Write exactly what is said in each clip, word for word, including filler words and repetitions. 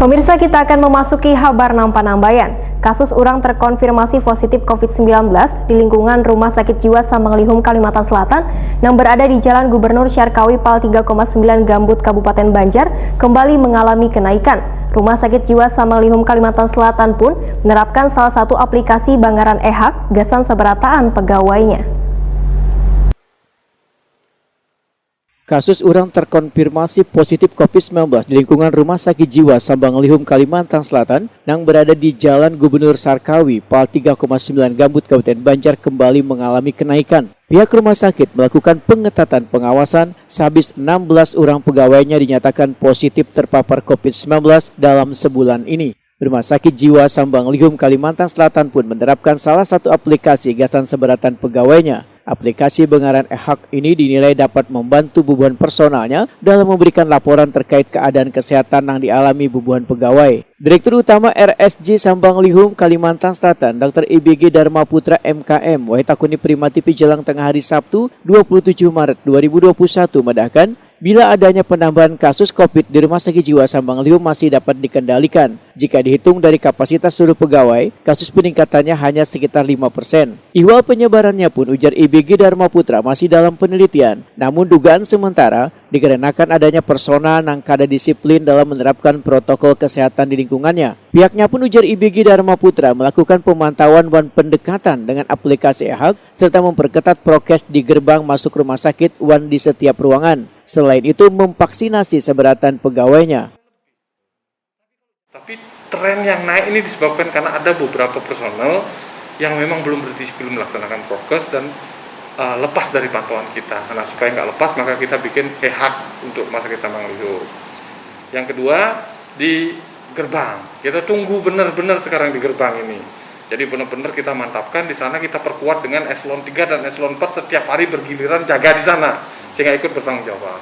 Pemirsa, kita akan memasuki habar nang panambayan. Kasus urang terkonfirmasi positif covid sembilan belas di lingkungan Rumah Sakit Jiwa Sambanglihum, Kalimantan Selatan, nang berada di Jalan Gubernur Syarkawi Pal tiga koma sembilan Gambut, Kabupaten Banjar, kembali mengalami kenaikan. Rumah Sakit Jiwa Sambanglihum, Kalimantan Selatan pun menerapkan salah satu aplikasi bangaran ehak gasan sabarataan pegawainya. Kasus urang terkonfirmasi positif covid sembilan belas di lingkungan Rumah Sakit Jiwa Sambanglihum, Kalimantan Selatan, nang berada di Jalan Gubernur Sarkawi, Pal tiga koma sembilan Gambut, Kabupaten Banjar, kembali mengalami kenaikan. Pihak rumah sakit melakukan pengetatan pengawasan, sehabis enam belas urang pegawainya dinyatakan positif terpapar covid sembilan belas dalam sebulan ini. Rumah Sakit Jiwa Sambanglihum, Kalimantan Selatan pun menerapkan salah satu aplikasi gasan sabarataan pegawainya. Aplikasi bangaran ehak ini dinilai dapat membantu bubuhan personalnya dalam memberikan laporan terkait keadaan kesehatan nang dialami bubuhan pegawai. Direktur Utama R S J Sambanglihum, Kalimantan Selatan, Doktor I B G Dharma Putra, M K M, wahai takuni Prima T V Jalang Tengah Hari, Sabtu, dua puluh tujuh Maret dua ribu dua puluh satu, madahkan, bila adanya penambahan kasus covid di Rumah Sakit Jiwa Sambanglihum masih dapat dikendalikan. Jika dihitung dari kapasitas seluruh pegawai, kasus peningkatannya hanya sekitar lima persen. Ihwal penyebarannya pun, ujar I B G Dharma Putra, masih dalam penelitian. Namun, dugaan sementara dikarenakan adanya personal nang kada disiplin dalam menerapkan protokol kesehatan di lingkungannya. Pihaknya pun, ujar I B G Dharma Putra, melakukan pemantauan wan pendekatan dengan aplikasi ehak serta memperketat prokes di gerbang masuk rumah sakit wan di setiap ruangan. Selain itu, memvaksinasi sabarataan pegawainya. Tapi tren yang naik ini disebabkan karena ada beberapa personel yang memang belum berdisiplin melaksanakan prokes dan uh, lepas dari pantauan kita. Nah, supaya nggak lepas, maka kita bikin ehak untuk Rumah Sakit Sambanglihum. Yang kedua, di gerbang. Kita tunggu benar-benar sekarang di gerbang ini. Jadi benar-benar kita mantapkan di sana, kita perkuat dengan eselon tiga dan eselon empat, setiap hari bergiliran jaga di sana sehingga ikut bertanggung jawab.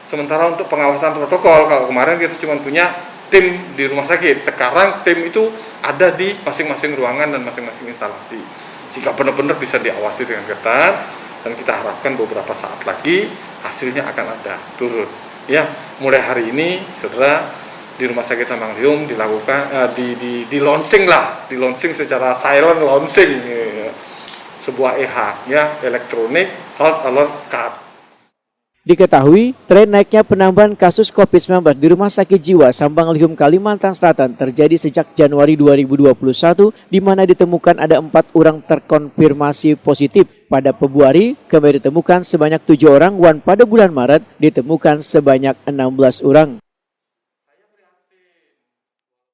Sementara untuk pengawasan protokol, kalau kemarin kita cuma punya tim di rumah sakit, sekarang tim itu ada di masing-masing ruangan dan masing-masing instalasi, sehingga benar-benar bisa diawasi dengan ketat, dan kita harapkan beberapa saat lagi hasilnya akan ada turun. Ya, mulai hari ini, saudara, di Rumah Sakit Sambanglihum dilakukan, eh, di, di, di launching lah, di launching secara silent launching, ya, sebuah ehak, ya, electronic health alert card. Diketahui, tren naiknya penambahan kasus covid sembilan belas di Rumah Sakit Jiwa Sambanglihum, Kalimantan Selatan terjadi sejak Januari dua ribu dua puluh satu, di mana ditemukan ada empat orang terkonfirmasi positif. Pada Februari, kembali ditemukan sebanyak tujuh orang, wan pada bulan Maret ditemukan sebanyak enam belas orang.